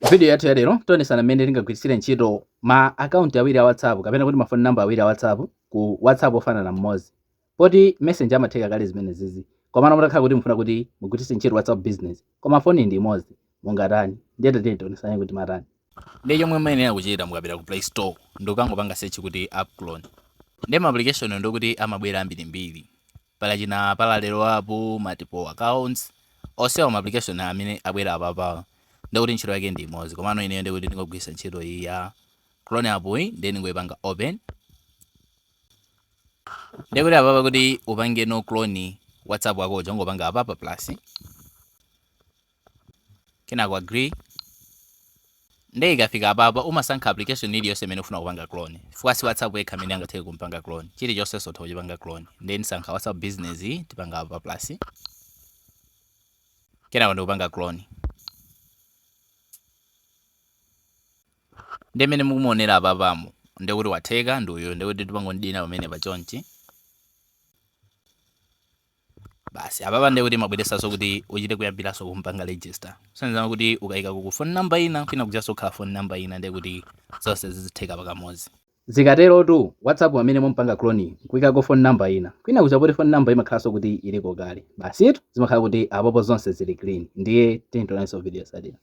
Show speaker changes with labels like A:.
A: Video yathu ya lero tionesana mmene tingagwiritsire ntchito ma akaunti awiri a WhatsApp kapena kuti ma phone number awiri a WhatsApp ku WhatsApp ofanana mmodzi. Poti Messenger amatheka kale zimene zizi. Komano mutakhala kuti mufuna kuti mugwiritse ntchito WhatsApp Business koma foni ndi imodzi, mungatani? Ndiye tatiyeni tionesane kuti matani.
B: Ndiye chomwe muyenera kuchita mukapita ku Play Store ndikukangopanga search kuti app clone. Ndiye ma application ndikuti amabwera ambirimbiri. Pali achina parallel app, multiple accounts, onsewa ma application amene abwera apapa ndikuti ntchito yake ndi imodzi. Komano ineyo ndikuti ndingogwiritsa ntchito iyi ya clone app iyi, ndiye ndingoyipanga open. Ndikuti apapa kuti upange no clone WhatsApp wako uja, ungopanga apapa plus, kenako agree. Ndiye ikafika apapa umasankha application iliyonse imene ufuna kupanga clone, chifukwa si WhatsApp yekha amene angathe kumpanga clone, chilichonse utha kuchipanga clone. Ndiye ndisankha WhatsApp Business, tipanga apa plus, kenako ndikupanga clone. Ndiye mmene mukumuonera apapamo ndikuti watheka ndi uyu, ndikuti tipangomdina pamene pachonchi basi. Apapa ndiye kuti imabweresanso kuti uchite kuyambiranso kumpanga register, kusonyeza kuti ukayika ku phone number ina, kwina kujaso kukhala phone number ina, ndiye kuti zonse zizitheka pakamodzi.
A: Zikaterotu WhatsApp amene mumpanga clone nkuikako phone number ina, kwina kuja poti phone number imakhalanso kuti iliko kale, basitu zimakhala kuti apopo zonse zili clean. Ndiye tiyeni tionanso video yotsatira.